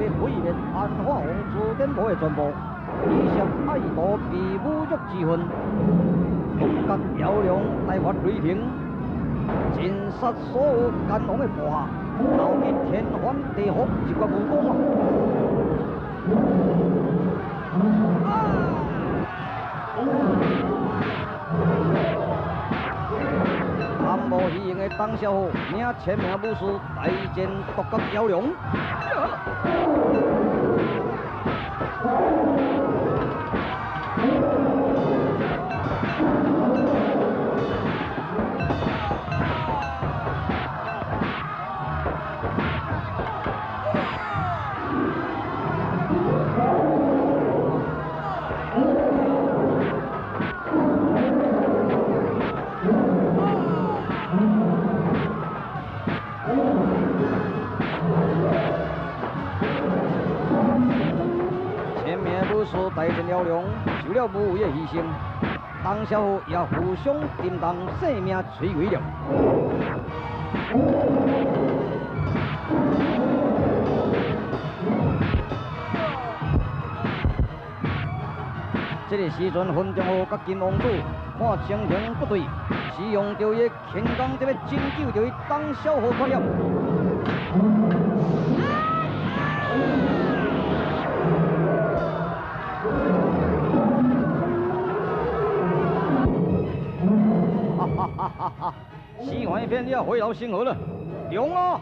毀滅安化王朱典武的全部，以泄愛徒被侮辱之恨。獨角妖龍大發雷霆，盡殺所有奸王的部下，鬧去天翻地覆，一決武功啊！贪无虚荣的董小虎，领千名武士大战独角妖龙。千名武士大战妖龙，受了无谓的牺牲，董小虎也负伤沉重，性命垂危了。这个时阵，孙中豪佮金王子看情形不对，使用著伊的轻功，伫欲拯救著伊董小虎脱险。哈哈哈哈哈！死环片要回老星河了，龙啊，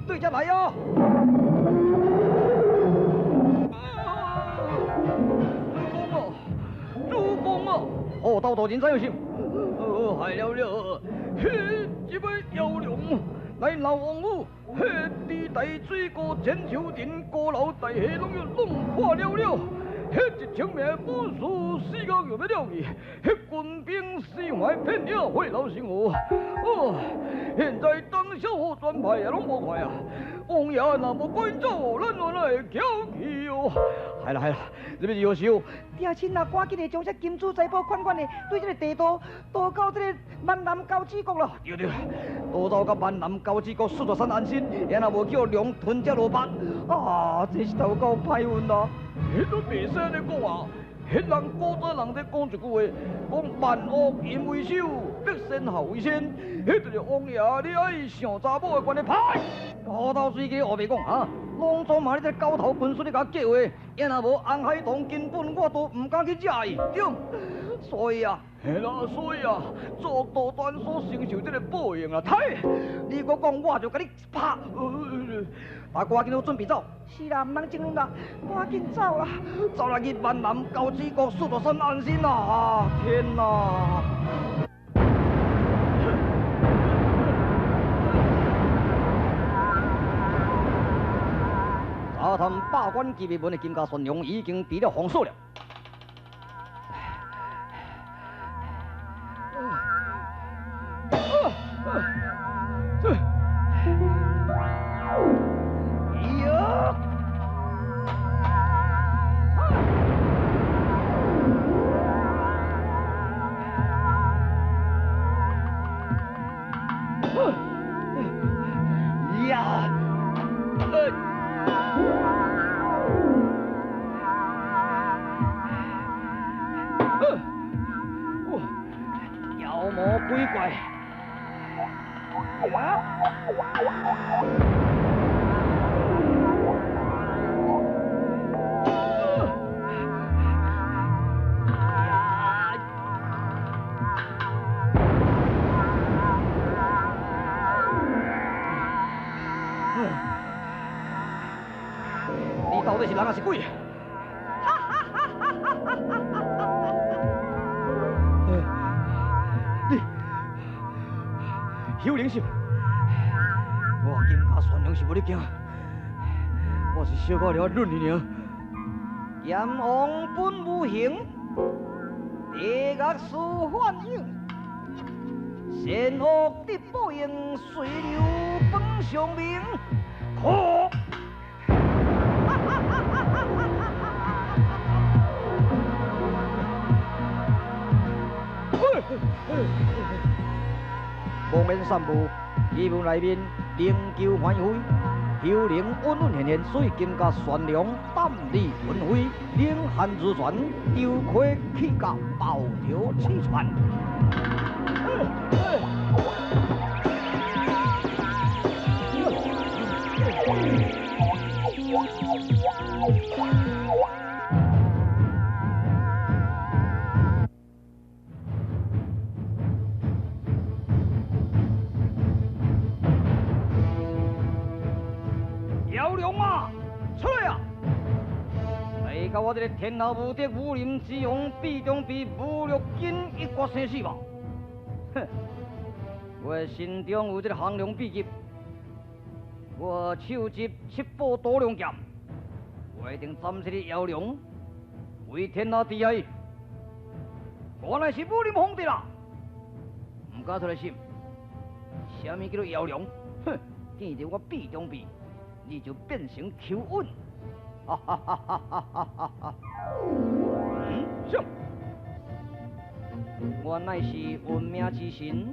对这来啊！主公啊，主公啊！哦，刀大人怎样想？害了了，彼这位妖龙来闹王府，彼地大水库、千秋林、高楼大厦拢要弄破了了。彼一千名武士死到就欲了去，彼军兵死埋片了，血流成河。哦，现在董小虎全派也拢无看啊！王爷若无赶走，咱哪会翘去哦？系啦系啦，这欲如何是好？爹亲啊，赶紧的将这金珠财宝款款的对这个地图逃到这个闽南交趾国啦。对对，逃走到闽南交趾国四座山安心，也若无叫龙吞这萝卜，啊，这是头够歹运啦！彼都袂使按呢讲啊！彼人古早人咧讲一句话，讲万恶淫为首，百善孝为先。彼就是王爷，你爱想查某的关系歹。乌头水鸡乌白讲啊，拢总嘛你这狗头军师你共我计划，也若无红海棠根本我都毋敢去惹伊，对。所以啊，嘿啦，所以啊，作恶多端所承受这个报应啊，太！你阁讲，我就共你拍。啊，赶紧好准备走。是啦，毋通争论啦，赶紧走啦！走来去闽南交趾国四座山安心啦！啊，天哪！查探百关机密文的金家宣龙已经伫了封锁了。妖魔鬼怪！你到底是人还是鬼？你有灵性，我金家宣龙是无咧惊，我是小可了忍你尔。阎王本无形，地狱事幻影，善恶得报应，随流本相明。可。无免散步，戏文内面灵柩翻飞，丘陵稳稳现现，水金甲悬梁胆力云飞，冷汗如泉，丢盔弃甲，抱着气喘。姚龙啊，出来啊！来到我这个天下无敌武林之王毕中比武六金一决生死吧！哼，我的心中有这个行龙秘笈，我手执七宝多龙剑，我一定斩这个姚龙，为天下第一。我乃是武林皇帝啦，唔敢出来信。啥物叫做姚龙？哼，见到我毕中比，你就变成蚯蚓。哈哈哈哈哈哈！嗯，上。我乃是闻名之神，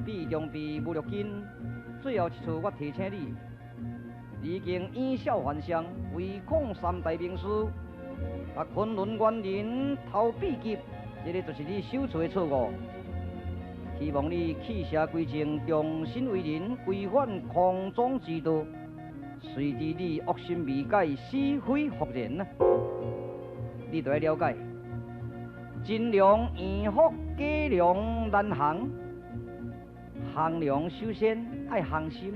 毕中比武六金。最后一次我提醒你，你已经以笑还乡，唯恐三大名师，啊，昆仑原人偷秘笈，这个就是你首次的错误。希望你弃邪归正，重新为人，规范空中之道。随之你恶心未改，死灰复燃啊！你都要了解，真良缘福，假良难行。行良首先爱行心，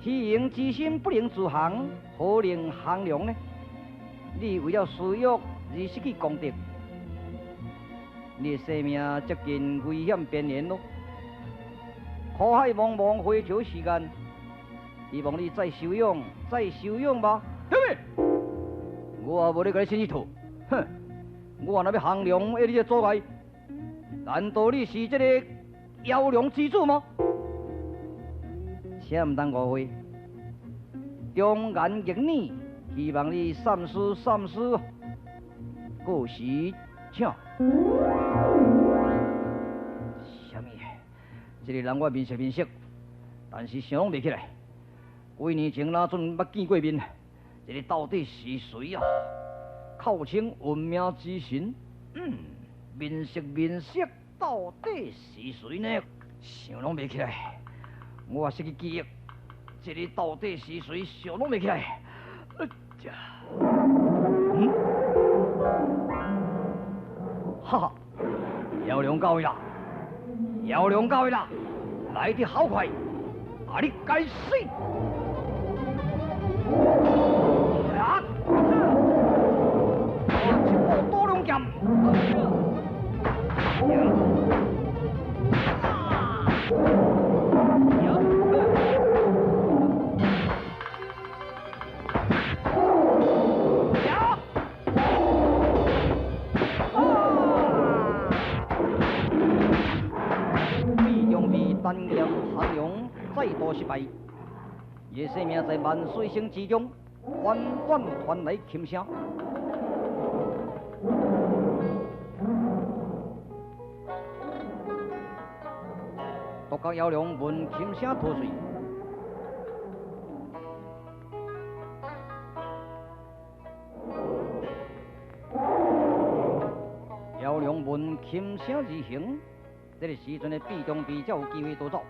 虚荣之心不能自行，何能行良呢？你为了私欲而失去公德，你的生命接近危险边缘咯。苦海茫茫，回潮时间。希望你再修养，再修养吧。对不对？我也无咧共你生意套，哼！我若欲行梁的你这阻碍，难道你是这个妖龙之主吗？请毋通误会，忠言逆耳，希望你三思三思。过时，请。啥物？这个人我面熟面熟，但是想袂起来。几年前哪阵捌见过面？这个到底是谁啊？号称闻名之神，面熟面熟，到底是谁呢？想拢袂起来，我失去记忆。这个到底是谁？想拢袂起来。哈哈，姚龙到位啦！姚龙到位啦！来得好快，啊你该死！啊！我七宝多龙剑。毕中比单剑行龙再度失败。伊的生命在万水声之中，远远传来琴声。独角妖龙闻琴声脱水，妖龙闻琴声而行，这个时阵的毕中比才有机会逃走。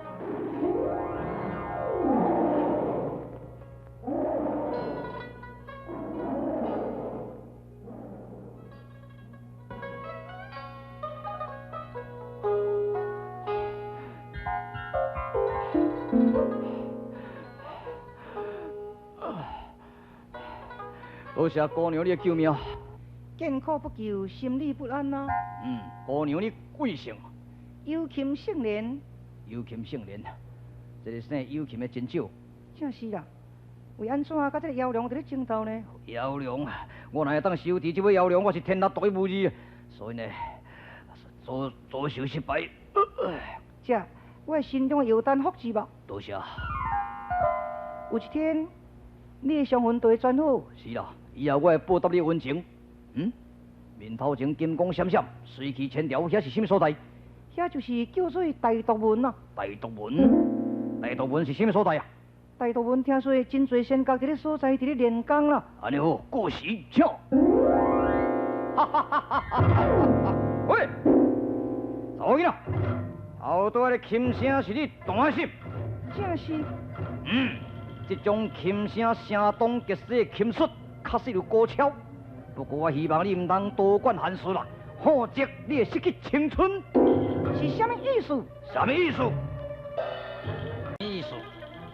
多谢姑娘你的救命。见苦不救，心里不安啊。姑娘你贵姓？有琴姓连。有琴姓连，这个姓有琴的真少。正是啦，为按怎佮这个妖龙伫咧争斗呢？妖龙，我若会当收治这尾妖龙，我是天下独一无二。所以呢，左手失败。姐，我的心中的药单复制吧。多谢。有一天，你的伤痕就会全好。是啦，以后我会报答你恩情。面头前金光闪闪，随去千条，遐是啥物所在？遐就是叫做大毒门啊。大毒门，大毒门是啥物所在啊？大肚文聽說真濟仙角佇咧所在佇咧練功啦。按呢好，過時請。哈哈哈哈哈！喂，查某囡仔，頭拄仔咧琴聲是你彈的是？正是。嗯，這種琴聲聲當極細的琴術，確實有高超。不過我希望你毋通多管閒事啦，否則你會失去青春。是啥物意思？啥物意思？意思？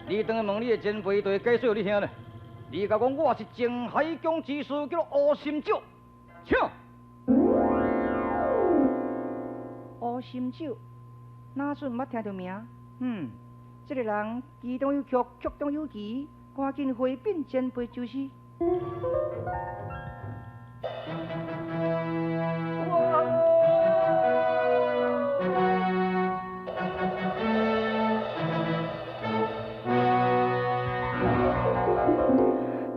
你轉去問你的前輩，就會解說予你聽咧。你共講我是靜海宮之師，叫做烏心石，請。烏心石，哪陣毋捌聽著名？嗯，這个人其中有曲，曲中有奇，趕緊回稟前輩就是。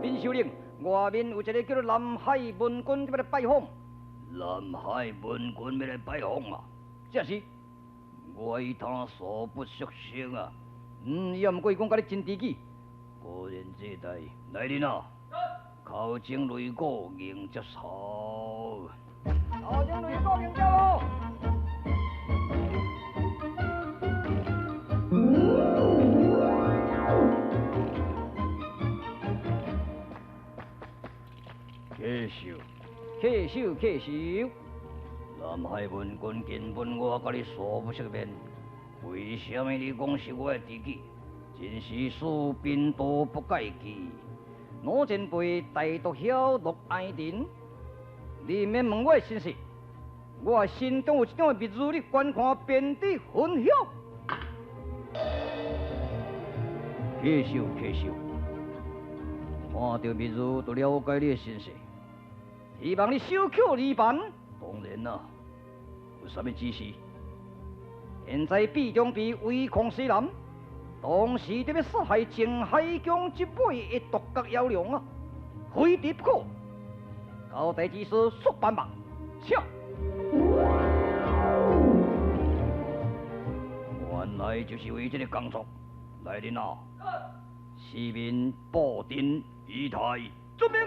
稟首領，外面有一个叫做南海文君欲來拜訪。南海文君欲來拜訪啊？這是我與他素不相識啊。嗯，伊也毋過伊講佮你真知己。果然這代來人啊！口前擂鼓迎接候。口前擂鼓迎接候。客秀，客秀，客秀。南海文君根本我佮你素不相面，為啥物你講是我的知己？真是士貧道不解義。老前輩大毒梟陸愛人，你免問我的身世，我心中有一張密旨，你觀看便知分曉。客秀，客秀，看著密旨就了解你的身世，希望你守口離盤。當然啦，有啥物指示？現在畢中被圍攻西南，當時佇欲殺害靜海宮這尾的獨角妖龍啊，非敵不可。交代指示，速辦吧，請。原來就是為這个工作。來人啊！四面布陣，儀態，遵命。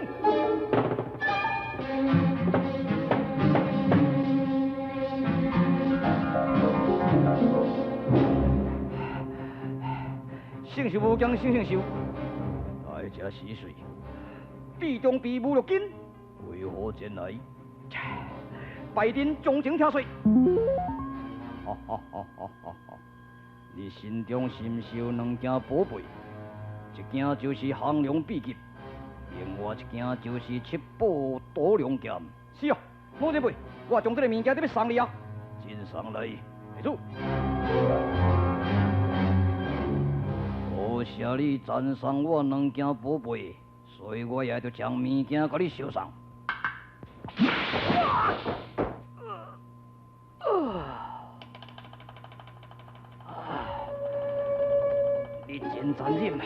圣寿無驚，聖聖壽。來者是誰？畢中被武六金。為何前來？拜陣重情聽說。哈哈哈哈哈！你心中是毋是有兩件寶貝？一件就是降龍秘笈，另外一件就是七寶斗龍劍。是啊，老前輩，我將這个物件欲送你啊！真送來，來主。多謝你讚賞我兩件寶貝，所以我也著將物件共你相送。你真殘忍，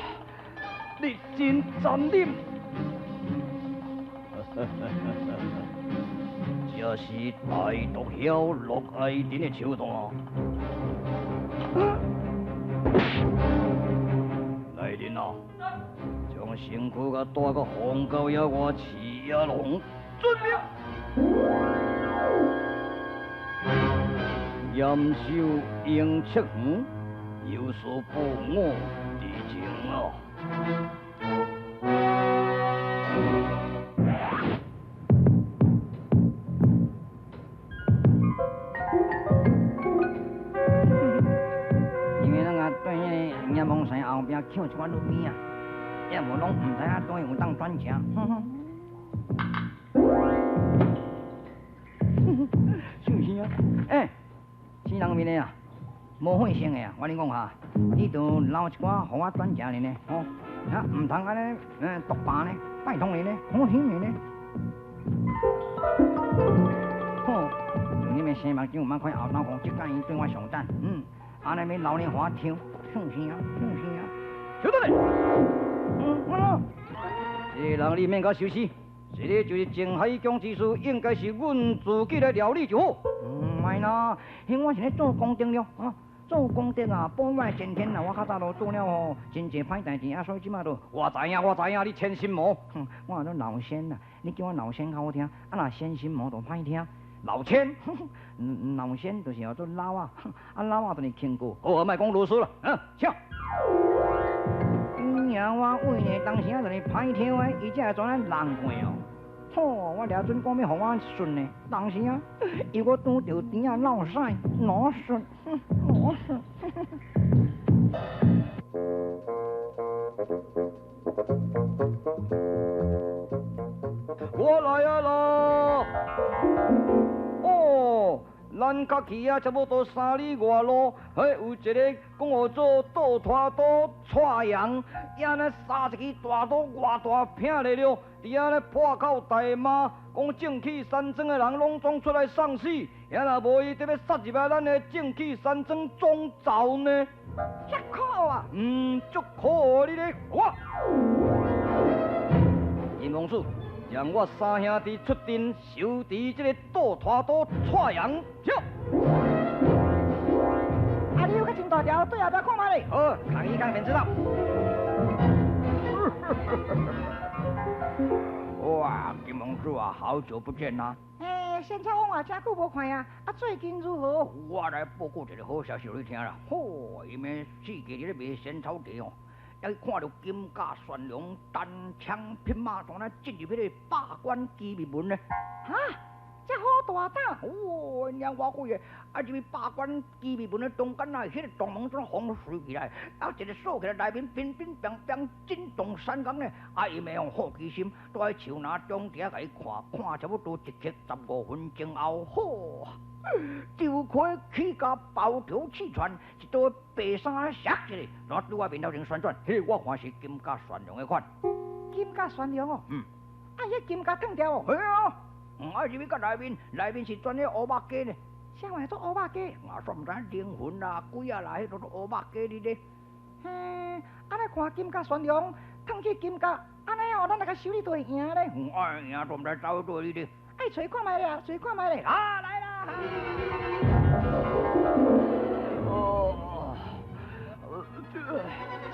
你真殘忍！這是大毒梟陸愛人的手段。來人啊！將身軀共帶到荒郊野外飼野狼。遵命。嚴守應七遠，有所報我之情啊！因為咱啊對彼个閻王山後壁捡一寡女物啊，也無攏毋知影佗位有當轉正。啥聲啊？欸，生人面的啊，無血性的啊！我跟你講哈，你著留一寡予我轉正呢，吼，啊，毋通按呢，獨霸呢，拜託你呢，好心你呢。好，就你們生目睭，莫看後腦殼，這擺伊對我上讚，嗯，按呢欲留你予我聽，啥聲啊？啥聲啊？小等下，嗯，我喏，這个人你免共收屍，這个就是靜海宮之事，應該是阮自己來料理就好。毋愛啦，彼我是咧做工程了，啊，做功德啊，保我前天啊，我較早都做了吼，真濟歹代志啊，所以這馬都我知影，我知影，你牽心魔。哼，我叫做老仙啊，你叫我老仙較好聽，啊若牽心魔就歹聽。老千，老仙就是叫做老啊，啊老啊就是輕過。好，莫講囉嗦啦，嗯，請。娘我為呢當時啊，就是歹聽的，伊才會怎樣難過哦。吼，我掠準講欲予我順呢，當時啊，伊閣拄著甜仔鬧屎，老順，老順。我來啊啦！哦，咱較去啊，差不多三里外路，彼有一個講號做倒拖刀蔡陽，遐呢三一支大刀偌大片咧了，佇遐咧破口大罵，講正氣山莊的人攏總出來送死，遐若無伊得欲殺入來咱的正氣山莊總槽呢？遐苦啊！嗯，足苦你咧，我金王子。讓我三兄弟出陣收治這個倒拖刀蔡陽。跳。啊，你有較真大條，對後壁看覓咧。好，看一看便知道。哇，金王子啊，好久不見啦！欸，仙草王啊，真久無看啊，啊，最近如何？我來報告一個好消息予你聽啦。吼，伊們四界佇咧賣仙草茶哦。一看著金甲玄龍單槍匹馬，怎啊進入彼個百關機密門呢？哈，這好大膽！哦，娘我鬼的，啊入去百關機密門的中間啊，彼個大門怎風隨起來，啊一個鎖起來，內面乒乒乓乓震動山崗呢。啊，伊咪用好奇心，蹛佇樹林中佇遐共伊看，看差不多一刻十五分鐘後，吼！周開起甲包頭氣喘，一道白衫摔一个，然後對我面頭前旋轉，彼個我看是金甲玄龍的款。金甲玄龍哦。嗯。啊，彼金甲脫掉哦。係啊。嗯，啊入去到內面，內面是全彼烏肉雞呢。啥物做烏肉雞？我煞毋知靈魂啦、鬼啊啦，彼都做烏肉雞哩咧。嘿，按呢看金甲玄龍，脫去金甲，按呢哦，咱來共修理就會贏咧。嗯，愛贏都毋知走去佗哩咧。愛揣看覓咧，揣看覓咧。啊，來啦！哦，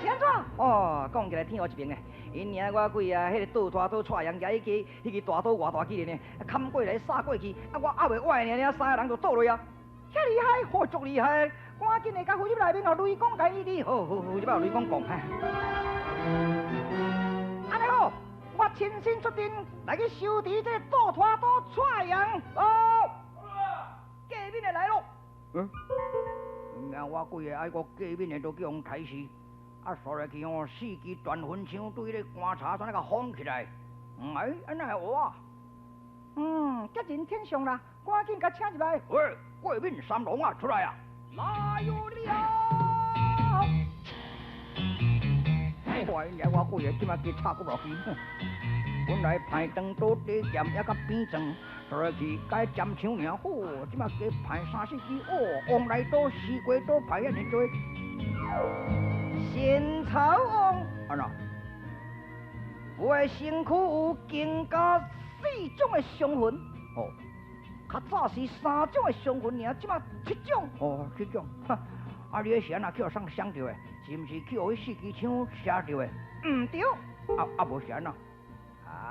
是按怎？哦，講起來天烏一爿的，𪜶娘我鬼啊，彼个倒拖刀蔡陽舉起彼支大刀偌大支呢，砍過來殺過去，啊我猶未歪爾爾，三个人就倒落啊，遐厲害，好足厲害！趕緊的，共扶入內面，予雷公共醫治。好好好，這擺予雷公講。按呢好，我親身出陣來去收治這个倒拖刀蔡陽。哦，過敏的來咯。嗯，娘我幾个愛閣過敏的都去予刣死，啊，煞來去予四支斷魂槍對彼个棺材怎啊共封起來？嗯，哎，按怎會有啊？嗯，吉人天相啦，趕緊共請入來。喂，過敏三郎啊，出來啊！來喲了！我娘我幾个這馬加插骨落去。本來派長刀短劍猶較變裝，落去改尖槍爾，好，這馬加派三四支，哦，旺來刀、西瓜刀派遐爾濟。仙草王，按怎？我的身軀有金甲四種的傷痕。哦，較早是三種的傷痕爾，這馬七種。哦，七種。哈，啊，你彼是按怎去予啥傷著的？是毋是去予彼四支槍射著的？毋對。啊啊，無是按怎？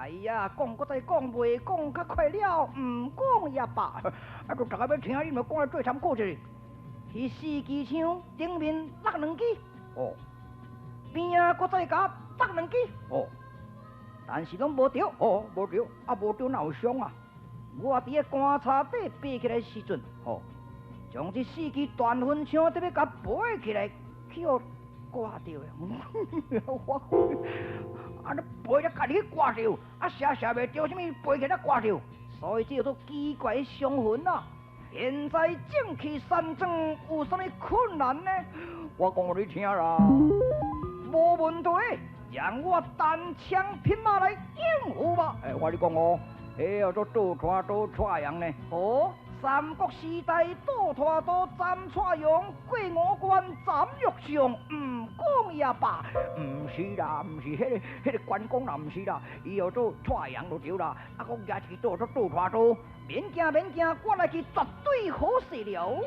哎呀，講閣再講，袂講較快了，毋講也罷。啊，都逐家欲聽，你毋講來做參考者。彼四支槍頂面落兩支。哦。邊仔閣再共落兩支。哦。但是攏無著。哦，無著，啊無著哪有傷啊？我佇个棺材底爬起來時陣，哦，將這四支斷魂槍得欲共背起來，去予割著的。我啊，你背了家己去割著，啊射射袂著，啥物背起來割著，所以這叫做奇怪的傷痕啊。現在正氣山莊有啥物困難呢？我講予你聽啦，無問題，讓我單槍匹馬來應付吧。欸，我跟你講哦，彼叫做倒拖刀蔡陽呢。哦，三國時代倒拖刀斬蔡陽，過五關斬六將，毋講也罷。毋是啦，毋是彼個關公啦，毋是啦，伊叫做蔡陽就對啦。啊，閣舉一支刀做倒拖刀。免驚免驚，我來去絕對好勢了。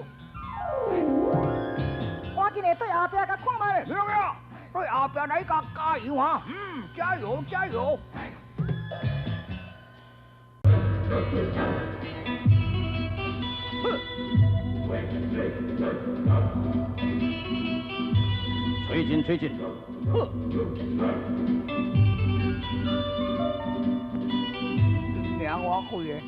趕緊的對後壁共看覓。咩咩？對後壁來共加油哈！嗯，加油加油！吹进吹进，呵！命我开的，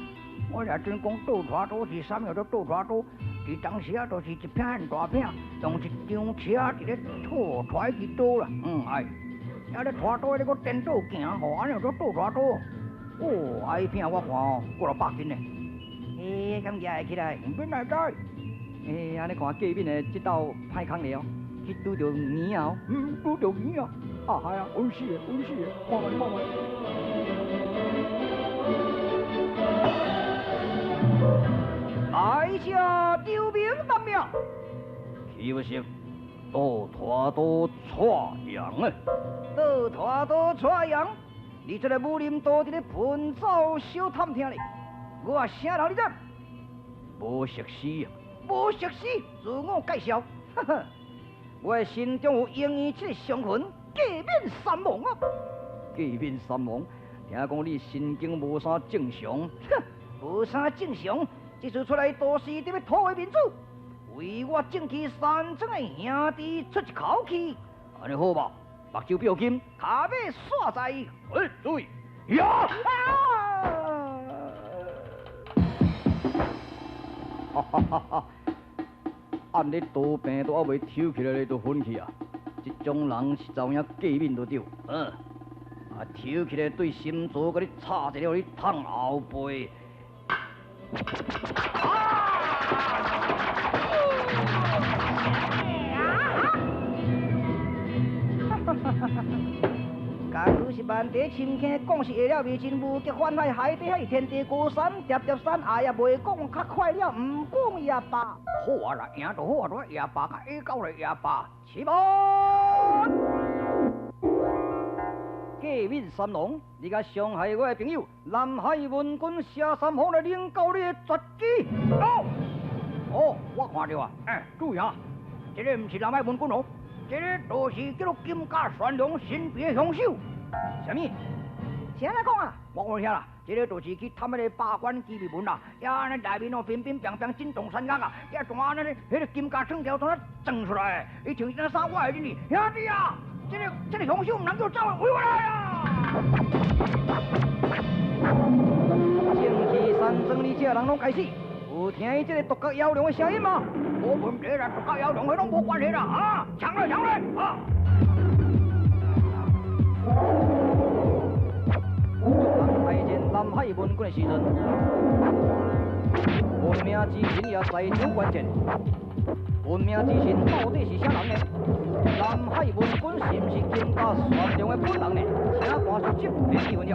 我若真讲倒拖刀是啥物叫做倒拖刀？伫当时啊，就是一片大片，用一张车伫咧拖拖去刀啦。嗯，哎，啊咧拖刀咧阁颠倒行吼，按呢叫做倒拖刀。哦，啊，彼片我看哦，过了百斤呢。欸，敢举会起来？毋免来知。欸，按呢看隔面的这道歹空咧哦，去拄著耳啊！嗯，拄著耳啊！啊，系啊，稳死的，稳死的，看觅，看觅。来者丢名单命，岂不是倒拖刀蔡阳啊？倒拖刀蔡阳，你这个武林道伫咧喷走小探听咧，我啥人你知？无熟识啊！无熟识，自我介绍，哈哈，我的心中有英语这个伤痕，过敏三王啊！过敏三王，听讲你神经无啥正常，哼，无啥正常。这次出来都是得欲讨回面子，为我正气山庄的兄弟出一口气，按呢好吧？目睭表金，跤尾煞在，哎，注意，呀！哈哈哈哈！按呢刀病都还袂抽起来咧，就昏去啊！这种人实在有影过敏就对，嗯，啊抽起来对心脏佮你插一个，予你烫后背。假如是万地深坑，讲是下了迷真无极翻海，海底海天地高山，叠叠山，哎呀，袂讲较快了，毋讲也罢。好啊啦，赢就好啊，都也罢，较下到咧也罢。起码，过敏三郎，你敢伤害我的朋友南海文君谢三凤来领教你的绝技？哦，哦，我看著啊，欸，注意啊，这个毋是南海文君哦。这个就是叫做金甲玄龙神秘的凶手，啥物？谁来讲啊？我讲啥啦？这个就是去探彼个八关机密文啦，呀，按呢内面哦，乒乒乓乓震动山岳啊，呀，怎按呢？彼个金甲创条怎啊撞出来？伊穿这衫，我会认哩。兄弟啊，这个凶手毋通叫走的，围我来啊！正气山庄，你这人拢该死！有听伊这个独角妖龙的声音吗？无问题啦，独角妖龙彼拢无关系啦，啊，抢来抢来啊！众人大战南海文君的时阵，闻名之神也在场观战。闻名之神到底是啥人呢？南海文君是毋是金甲玄龙的本人呢？请看续集，免记分了。